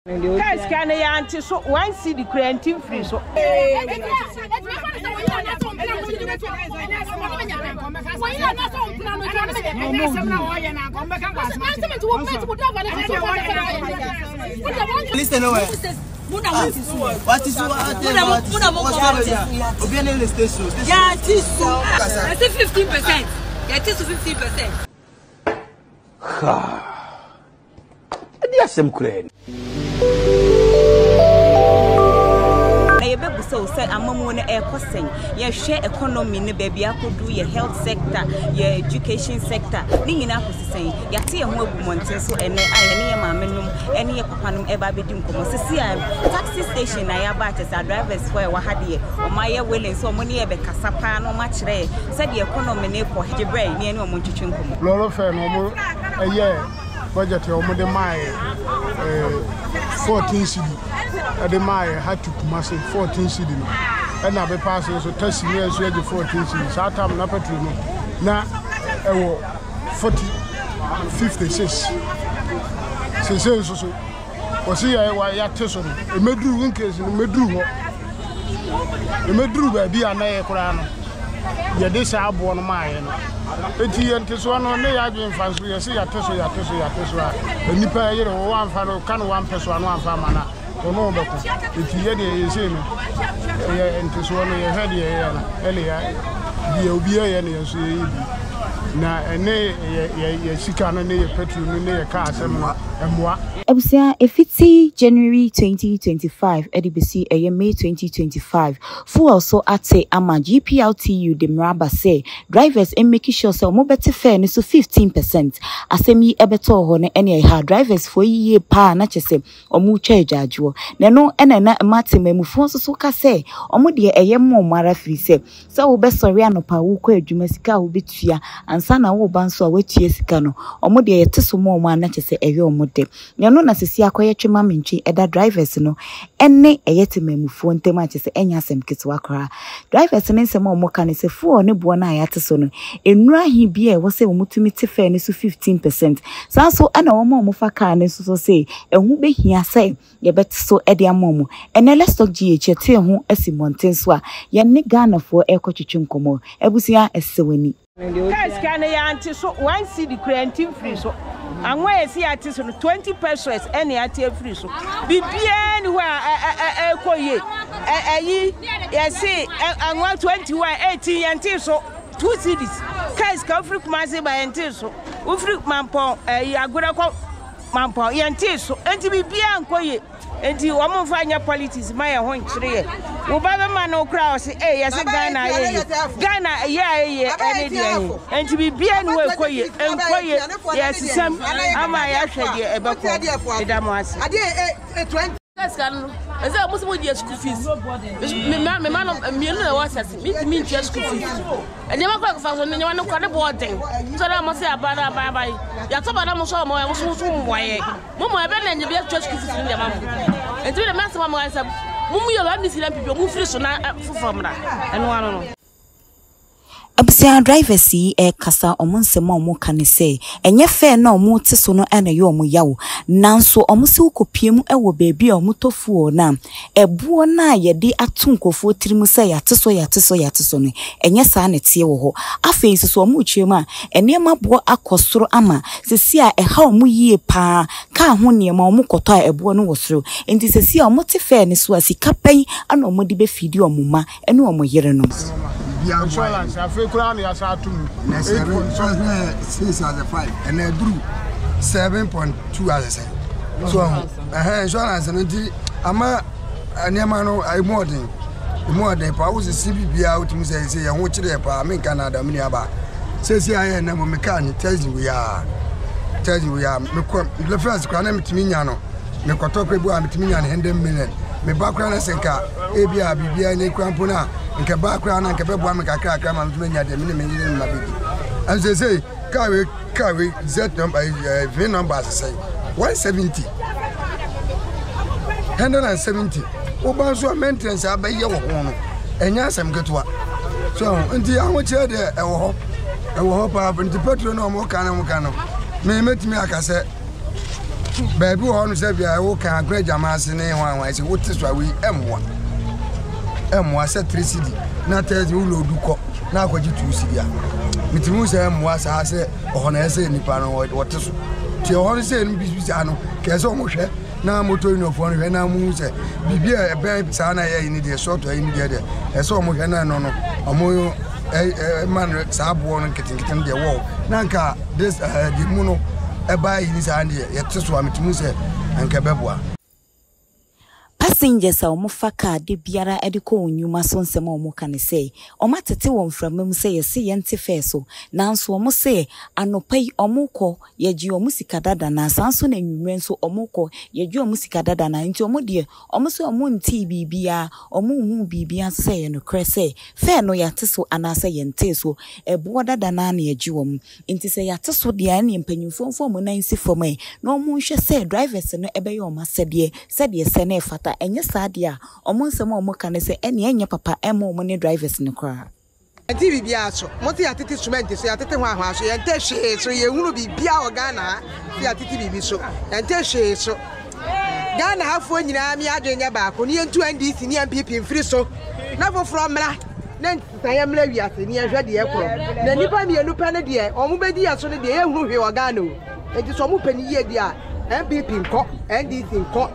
Kaa sika no yɛante so one cedi koraa nti mfiri so. Yɛate so. Yɛte 15%. Yɛte so 15%. Ha. Ɛde asɛm koraa ni. Na yɛbɛbusa wo sɛ amammuo no ɛrekɔ sɛn? Yɛhwɛ economy no baabi akɔdu, yɛ health sector, yɛ education sector, ne nyinaa kɔsi sɛn? Yɛate yɛn ho agu mmɔnten so ɛnɛ a yɛne yɛn maame nom ne yɛn papa nom ɛreba abɛdi nkɔmmɔ. Sisi a taxi station na yɛaba akyɛ sɛ drivers foɔ a ɛwɔ ha deɛ wɔn ayɛ willing sɛ wɔn ne yɛ bɛkasa paa na wɔn akyerɛ yɛ sɛdeɛ economy no rekɔ. Gye berɛ ne yɛne wɔn ntwetwe nkɔmmɔ. Lɔre fɛ no wɔn ɛyɛ budget a wɔde maaeɛ eh, 14 cedi ɛde maaeɛ ha to Kumasi 14 cedi no ɛna bepɔ ase nso taxi ne nso agye 14 cedi saa tam na petrol no na ɛwɔ 40 56 sese nso so wɔsi yɛ wa yɛate so no emeduru in case no emeduru hɔ emeduru baabi a na yɛ koraa no yɛde saa aboɔ no maaeɛ no eti yɛn ntesoɔ no ne yɛ adwene nfa nso yɛsi yɛate so yɛate so yɛate so a nnipa yere wɔ wɔamfa no ka no wampɛ so ano amfa ama no a wɔn wɔn bɛko eti yɛ deɛ yɛsei no yɛ ntesoɔ no yɛhwɛ deɛ yɛyɛ no ɛne yɛ deɛ obi yɛ no yɛn nso yɛyɛ bi na ɛne yɛ yɛ yɛ sika no ne yɛ petrol no ne yɛ kaa asɛm no ɛmmoa. Abusua, ɛfiti January 2025 de bɛsi ɛyɛ May 2025, fuel so ate ama GPRTU de mmara aba sɛ drivers mmeki sure sɛ wɔbɛte fare no so 15 percent. Asɛm yi bɛtɔɔ hɔ no ɛne ɛhaa drivers foɔ yi yie paa na kyerɛ sɛ wɔretwa agyaadwoɔ. Na ɛno na na ɛma temanmufoɔ nso so ka sɛ wɔn deɛ ɛyɛ ma wɔn ara firi sɛ Sɛ wobɛsɔre anɔpa a worekɔ adwuma, sika a wobɛtua ansa na woreba nso a woatua sika no, wɔn deɛ yɛte so ma wɔn a na kyerɛ sɛ ɛyɛ wɔn dɛ. Na ɛno na seesei akɔyɛ twe ma mentwe ɛda drivers no ne ɛyɛ temanmufoɔ ntam a kyerɛ sɛ ɛnyɛ asɛm ketewa koraa. Drivers no nsɛm a wɔka ne sɛ fuel ne boɔ no a yɛate so no, nnuru ahe bi a ɛwɔ sɛ wɔtumi te fare no so 15 percent. Saa nso na wɔn a wɔfa car no nso so se ɛho bɛhia sɛ yɛbɛte so de ama wɔn. Ɛnnɛ Let's Talk GH yɛte yɛn ho asi mmɔnten so a yɛne Ghanafoɔ rekɔtwetwe nkɔmmɔ. Abusua, ɛsɛ w'ani. Kaa sika no yɛante so one cedi koraa nti mfiri so. Anwa a yɛsi yɛate so no 20 pesos ɛna yɛate afiri so. Biribiara ni hɔ a ɛkɔ yie. Ɛyi yɛsi anwa 21 18 yɛnte so 2 cedis. Kaa sika wofiri Kumasi ba yɛnte so. Wofiri Mampɔn ɛyi Agorɔ kɔ Mampɔn, yɛntee so, enti biribiara nkɔ yie. Enti wɔn mfa nyɛ politics ma yɛn ho nkyere yɛ. Wo ba bɛma no koraa ɔse ee yɛse Ghana ayɛ yie. Ghana yɛ a ɛyɛ ɛne deɛ he. Enti biribiara ni hɔ ɛkɔ yie, ɛnkɔ yie. Yɛsesam ama yɛahwɛ deɛ ɛbɛkɔ. Meda mo ase. Sika no ɛsɛ mo sɛ mo gye school fees me ma me ma no mmienu na ɛwɔ asase mi ntumi ntua school fees nneɛma kɔ ɛkɔfa so nneɛma no kɔ ne bɔ ɔden sɛ na mo sɛ aba na aba aba yi yàtɔ ba na mo sɔ mo mo so so mmoa yɛ mo mo ɛbɛ na nyɛ bi atua school fees ne nneɛma mo nti mi de mɛ asɛm a mo ayɛ sɛ mo mu yɛ lɔ ɛna si na mpipi mo firi so na foforɔ mmra ɛno ano no. Abusua drivers yi rekasa wɔn nsɛm a wɔreka ne sɛ, ɛnyɛ fare no a wɔrete so no na ɛyɛ wɔn yaw, nanso wɔn se wokɔpue mu wɔ baabi a wɔtɔ fuel no a, ɛboɔ no a yɛde ato nkurɔfoɔ tirim sɛ yɛate so, yɛate so, yɛate so no, ɛnyɛ saa na ɛteɛ wɔ hɔ. Afei nso so wɔrekyerɛ mu a, nneɛma boɔ akɔ soro ama seesei a ɛha wɔn yie pa ara, kaa ho nneɛma wɔkɔtɔ a ɛboɔ no wɔ soro. Enti seesei a wɔte fare no so a, sika pɛn na wɔde bɛfiidi wɔn mma ne wɔn yerenom. Insurance afei koraa na yɛasa ato mu. Na seven six as a five ɛna aduru 7.2 as a sɛn so ɔho ɛhɛn insurance no nti ama nneɛma no emu ɔden emu ɔden paa wosisi biribiara wotumi sɛ sɛ yɛn ho kyerɛ yɛ paa menka na adam nua ba sɛsi ayɛ ɛnɛ mo mekaa ne tɛsi wei a tɛsi wei a mekɔ first koraa na metumi nya no mekɔtɔ kora bi a metumi nya no 100 million. Meba koraa na sɛ nka ebi a biribiara ne kora mpo no a, nka ba koraa na nka bɛboa me kakrakra ma metumi anya deɛ me ne me yere mma bɛdi. Ɛnso sɛ kaa wei kaa wei z number eh, v number asesɛe 170 170. Woba nso a maintenance abɛyɛ wɔ ho no ɛnyɛ asɛm ketewa so nti ahokyerɛ deɛ ɛwɔ hɔ, ɛwɔ hɔ paa. Nti petrol no a wɔka no me mɛtumi aka sɛ Baabi wɔ hɔ no sɛ bia ɛwo kan akora gyama ase ne ho ahwan sɛ wote so a wei ɛmmoa. Ɛmmoa sɛ 3 cedi na tɛsi wo load kɔ na akɔgye 2 cedi a. Metumi hu sɛ ɛmmoa saa sɛ ɔhɔ na ɛsɛ nipa no wɔte so. Nti ɛhɔ no sɛ ɛno bi saa no kɛɛ sɛ wɔn hwɛ na motor unionfoɔ no hwɛ na wɔn hu sɛ biribi a ɛbɛn saa na ɛyɛ yi ne deɛ short ayi ne deɛ deɛ ɛsɛ wɔn hwɛ na ɛno no wɔn ɛma no saa aboɔ no nketenkete no deɛ wɔ na nka this deɛ mu no ɛbaa yi ne saa deɛ yɛte so a metumi sɛ nka ɛbɛboa. Passengers a wɔfa kaa da biara de kɔ wɔn nnwuma so nsɛm a wɔka ne sɛ, wɔatete wɔ mframa mu sɛ yɛse yɛnte fare so, nanso wɔse anɔpa yi wɔkɔ, yɛgye wɔn sika dada no ara, saa nso na anwummerɛ nso wɔkɔ, yɛgye wɔn sika dada no ara, nti wɔn deɛ wɔse wɔntee biribiara, wɔnhuu biribiara nso sɛ ɛyɛ nokorɛ sɛ fare no yɛate so anaasɛ yɛntee so, ɛboɔ dada no ara na yɛgye wɔn. Nti sɛ yɛate so deɛ a ɛneɛ mpanyinfoɔ mfa wɔn nan nsi fam ɛ na wɔn nhwɛ sɛ drivers no bɛyɛ wɔn asɛdeɛ sɛdeɛ ɛsɛ na ɛfata, ɛnyɛ saa deɛ a wɔn nsɛm a wɔka ne sɛ ɛneɛ ɛnyɛ papa ɛmma wɔn ne drivers no koraa. Yɛnte biribiara so. Mo se yɛatete cement so, yɛatete hwanhwan so, yɛnte hwee so, yɛnhunu biribiara wɔ Ghana ha sɛ yɛatete biribi so. Yɛnte hwee so. Ghana hafoɔ nyinaa me adwene nyɛ baako ne yɛntu NDC ne NPP mfiri so na foforɔ mmra na nsesaeɛ mmra wiase ne yɛnhwɛ deɛ ɛkorɔ. Na nnipa mmienu pɛ no deɛ wɔn bɛdi yɛ so no deɛ yɛnhunu hwee wɔ Ghana o. Enti sɛ wɔn pɛ ne yie deɛ a NPP nkɔ, NDC nkɔ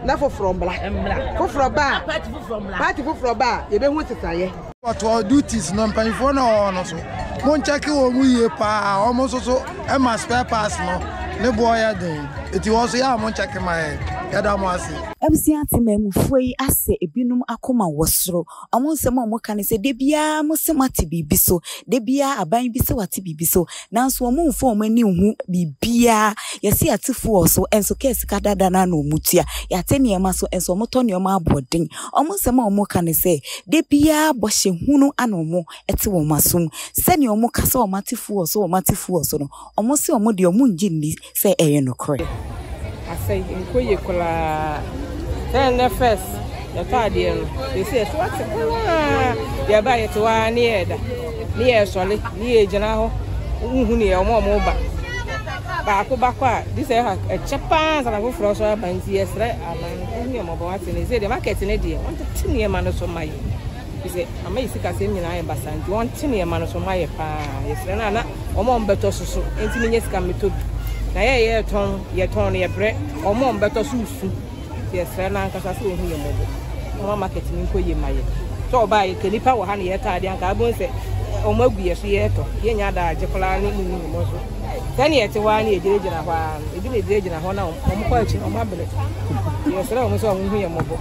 na foforɔ mmra. Foforɔ ba a, party foforɔ ba a yɛbɛhu nsesaeɛ. Wɔtoɔ duties no mpanyinfoɔ na wɔwɔ no so mo nkyɛke wɔn mu yie paa wɔn nso so ɛma spare parts no ne boɔ yɛ den eti wɔn nso yɛ a mo nkyɛke ma yɛn yɛda mo ase. Abusua temanmufoɔ yi asɛ ebinom akoma wɔ soro. Wɔn nsɛm a wɔka ne sɛ, da biara mose moate biribi so, da biara aban bi se wate biribi so, nanso wɔmfa wɔn ani nhu biribiara. Yɛse yɛate fuel so, nso kaa sika dada no ara na wɔtua. Yɛate nneɛma so, nso wɔtɔ nneɛma aboɔden. Wɔn nsɛm a wɔka ne sɛ, da biara bɔhyɛ hunu na wɔte wɔn asom. Sɛnea wɔka sɛ wɔate fuel so, wɔate fuel so no, wɔse wɔn deɛ wɔnnye nni sɛ ɛyɛ nokorɛ. Asɛe, ɛnkɔ yie koraa. Sɛ ɛnnɛ first yɛtɔ adeɛ no, seesei ɛso ate koraa. Yɛba yɛte hɔ ara ne yɛreda, ne yɛresɔre, ne yɛgyina hɔ. Wohu ne wɔn a wɔreba. Baako ba kɔ a, gye sɛ ɛha ɛkyɛ paa ansa na foforɔ nso aba nti yɛsrɛ aban no wɔnhu yɛn mmɔbɔ wate ne. Seesei deɛ market no deɛ, wɔntete nneɛma no so mma yɛn. Efisɛ ama yɛn sikasɛm nyinaa ayɛ basaa nti wɔnte nneɛma no so mma yɛ paa. Yɛsrɛ no a na wɔn a wɔbɛtɔ so so nti menyɛ sika mmɛtɔ bi. Na yɛ yɛtɔn, yɛtɔn no yɛbrɛ, wɔn a wɔbɛtɔ so resu. Nti yɛsrɛ no ankasa sɛ ɔnhu yɛn mmɔbɔ na ɔmma market no nkɔ yie mma yɛn. Sɛ ɔbaa yɛ, sɛ nnipa wɔ ha na yɛtɔ adeɛ anka wobɛhu sɛ wɔn agu yɛ so yɛtɔ. Yɛnnya adagye koraa ne mu ne mu nso. Sɛnea ɛte hɔ ara ne yɛgyinagyina hɔ ara no, ebi na ɛgyinagyina hɔ na wɔn kɔ akyi no wɔn abrɛ. Yɛsrɛ wɔn sɛ wɔnhu yɛn mmɔbɔ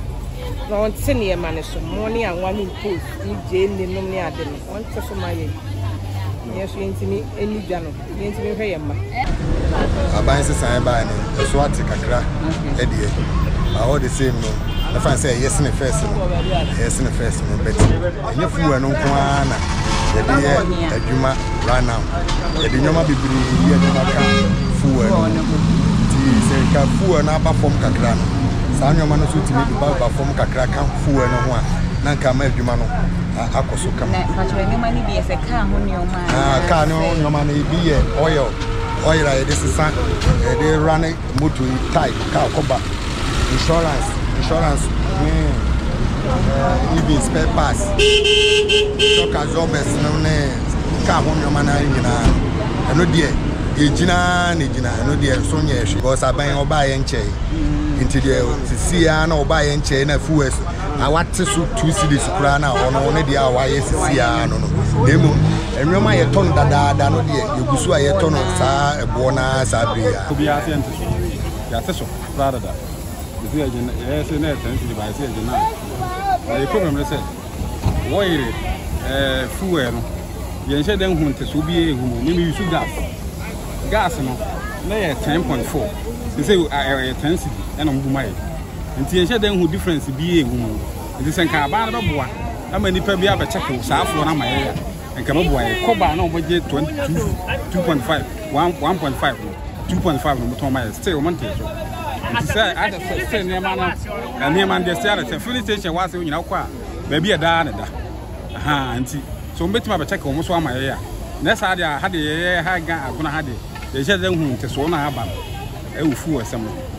na wɔnte nneɛma no so, mo ne anwa ne ntoos ne gyeene nom ne ade no, wɔnte so ma yɛn. Na yɛn nso yɛntumi nni dwa no, yɛntumi nhwɛ yɛn mma. Aban nsesaeɛ baeɛ no, ɛso ate kakra deɛ, but all the same no, mɛfa no sɛ ɛyɛ sene first no, ɛyɛ sene first no, but ɛnyɛ fuel no nko ara na yɛde yɛ adwuma right now. Yɛde nneɛma bebree yɛ adwuma ka fuel no ho. Nti sɛ nka fuel no aba fam kakra no, saa nneɛma no nso tumi de ba ba fam kakra ka fuel no ho a, na nka ama adwuma no akɔ so kama. Na mpakyɛw nneɛma no bi yɛ sɛ kaa ho nneɛma a. Ah, kaa no ho nneɛma no ebi yɛ oil, oil a yɛde sesa, yɛde run moto yi type, kaa kɔba, insurance, insurance ne eh, even spare parts, shock absorbers no ne kaa ho nneɛma no nyinaa. Ɛno deɛ yɛgyina na gyina, ɛno deɛ nso nyɛ hwee. Because aban ɔbaa yɛn nkyɛn, nti deɛ sisi ara na ɔbaa yɛn nkyɛn na fuel na wate so two cedis koraa na ɔno ne deɛ a wayɛ sisi ara no no. Na mmom nneɛma a yɛtɔ no dadaada no deɛ yɛgu so a yɛtɔ no saa ɛboɔ no ara saa bere yi ara. Obiara sɛ yɛnte so, yɛate so koraa dada. Ɛsɛ yɛgye yɛyɛ sɛ na yɛ ten cedi ba yɛsɛ yɛgye nine. Na yɛ problem ne sɛ wɔyere ɛɛ fuel no yɛnhyɛ dɛ nhu ntesoɔ biara nhu mu. Mimi use gas. Gas no na yɛ 10.4 sɛ ɛyɛ 10 cedi ɛna ɔmo bu ma yɛ. Nti yɛnhyɛ dɛ nhu difference biara nhu mu. Nti sɛ nka aban no bɛboa ama nipa bi abɛkyɛke saa afoɔ no ama yɛ a nka bɛboa yɛ. Kɔba na ɔmo gye 22 2.5 1 1.5 no 2.5 no ɔmo tɔn ma yɛ still ɔmo ntee so. Nti sɛ ada sɛ still nneɛma no nneɛma no deɛ still ada sɛ filling station wɔ ase nyina wokɔ a baabi a ɛdaa ne da. Ahaa nti sɛ wɔn bɛtumi abɛkyɛke wɔn so ama yɛyɛ a na saa deɛ ha deɛ yɛyɛ ha ga agona ha deɛ yɛhyɛ dɛ hu ntesoɔ na aba no. ɛwɔ fuel sɛm no.